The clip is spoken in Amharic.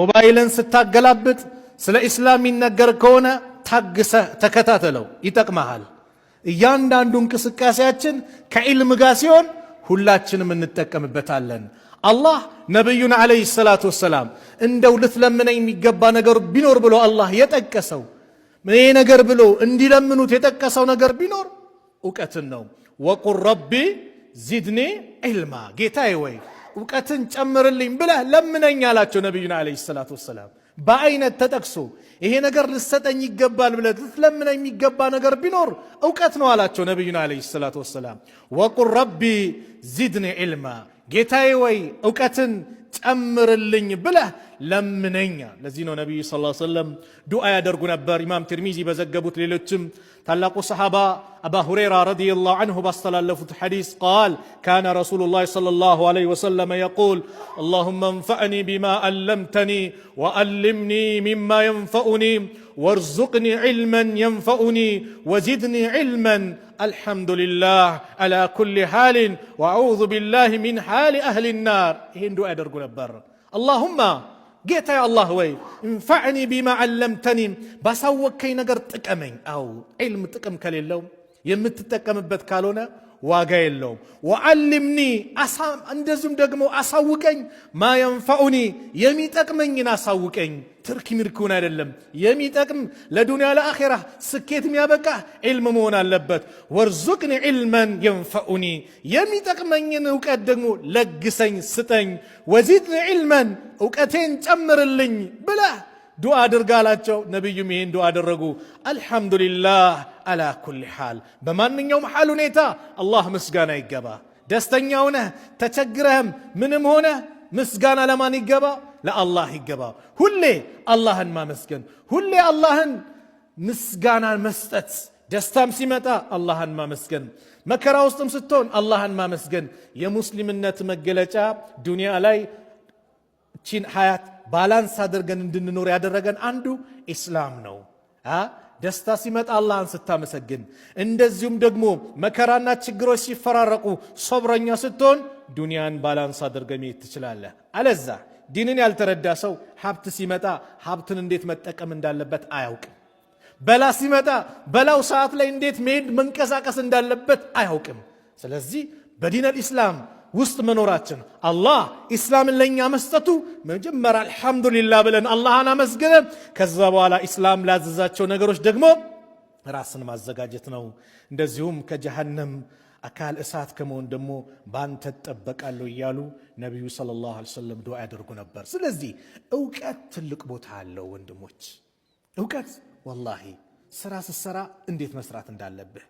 ሞባይልን ስታገላብጥ ስለ ኢስላም የሚነገር ከሆነ ታግሰህ ተከታተለው፣ ይጠቅመሃል። እያንዳንዱ እንቅስቃሴያችን ከዒልም ጋር ሲሆን ሁላችንም እንጠቀምበታለን። አላህ ነቢዩን ዓለይሂ ሰላቱ ወሰላም እንደው ልትለምነኝ የሚገባ ነገር ቢኖር ብሎ አላህ የጠቀሰው ይሄ ነገር ብሎ እንዲለምኑት የጠቀሰው ነገር ቢኖር እውቀትን ነው። وقل رب زدني علما፣ ጌታዬ ወይ እውቀትን ጨምርልኝ ብለህ ለምነኝ አላቸው ነቢዩን ዓለይሂ ሰላቱ ወሰላም። በአይነት ተጠቅሶ ይሄ ነገር ልሰጠኝ ይገባል ብለህ ልትለምነኝ የሚገባ ነገር ቢኖር እውቀት ነው አላቸው ነቢዩን ዓለይሂ ሰላቱ ወሰላም። وقل رب زدني علما፣ ጌታዬ ወይ እውቀትን ጨምርልኝ ብለህ ለምነኛ። ለዚህ ነው ነቢዩ ስ ሰለም ዱዓ ያደርጉ ነበር። ኢማም ትርሚዚ በዘገቡት ሌሎችም ታላቁ ሰሓባ አባ ሁረይራ رضي الله عنه ባስተላለፉት ሐዲስ قال كان رسول الله صلى الله عليه وسلم يقول اللهم انفعني بما علمتني وعلمني مما ينفعني وارزقني علما ينفعني وزدني علما الحمد لله على كل حال وأعوذ بالله من حال أهل النار። ይህን ዱዓ ያደርጉ ነበር። اللهم ጌታ አላህ ወይ انفعني بما علمتني ባሳወቅከኝ ነገር ጥቀመኝ። አው ዒልም ጥቅም ከሌለው፣ የምትጠቀምበት ካልሆነ ዋጋ የለውም። وعلمني እንደዚሁም ደግሞ አሳውቀኝ፣ ما ينفعني የሚጠቅመኝን አሳውቀኝ። ትርኪ ምርኪውን አይደለም፣ የሚጠቅም ለዱንያ ለአኼራ ስኬት የሚያበቃ ዒልም መሆን አለበት። وارزقني علما ينفعني የሚጠቅመኝን እውቀት ደግሞ ለግሰኝ ስጠኝ። وزدني علما እውቀቴን ጨምርልኝ ብለህ ዱዓ አድርግ አላቸው። ነቢዩም ይህን ዱዓ አደረጉ። الحمد لله على كل حال፣ በማንኛውም ሓል ሁኔታ አላህ ምስጋና ይገባ። ደስተኛ ሆነህ ተቸግረህም ምንም ሆነ ምስጋና ለማን ይገባ? ለአላህ ይገባ። ሁሌ አላህን ማመስገን፣ ሁሌ አላህን ምስጋናን መስጠት፣ ደስታም ሲመጣ አላህን ማመስገን፣ መከራ ውስጥም ስትሆን አላህን ማመስገን የሙስሊምነት መገለጫ፣ ዱንያ ላይ ቺን ሀያት balance አድርገን እንድንኖር ያደረገን አንዱ ኢስላም ነው። ደስታ ሲመጣ አላህን ስታመሰግን፣ እንደዚሁም ደግሞ መከራና ችግሮች ሲፈራረቁ ሶብረኛ ስትሆን ዱንያን balance አድርገህ መሄድ ትችላለህ። አለዛ ዲንን ያልተረዳ ሰው ሀብት ሲመጣ ሀብትን እንዴት መጠቀም እንዳለበት አያውቅም። በላ ሲመጣ በላው ሰዓት ላይ እንዴት መሄድ መንቀሳቀስ እንዳለበት አያውቅም። ስለዚህ በዲን አልኢስላም ውስጥ መኖራችን፣ አላህ ኢስላምን ለእኛ መስጠቱ፣ መጀመሪያ አልሐምዱሊላህ ብለን አላህን አመስግነን ከዛ በኋላ ኢስላም ላዘዛቸው ነገሮች ደግሞ ራስን ማዘጋጀት ነው። እንደዚሁም ከጀሃነም አካል እሳት ከመሆን ደግሞ በአንተ እጠበቃለሁ እያሉ ነቢዩ ሰለላሁ ዐለይሂ ወሰለም ዱዓ ያደርጉ ነበር። ስለዚህ እውቀት ትልቅ ቦታ አለው ወንድሞች። እውቀት ወላሂ ስራ ስትሰራ እንዴት መስራት እንዳለብህ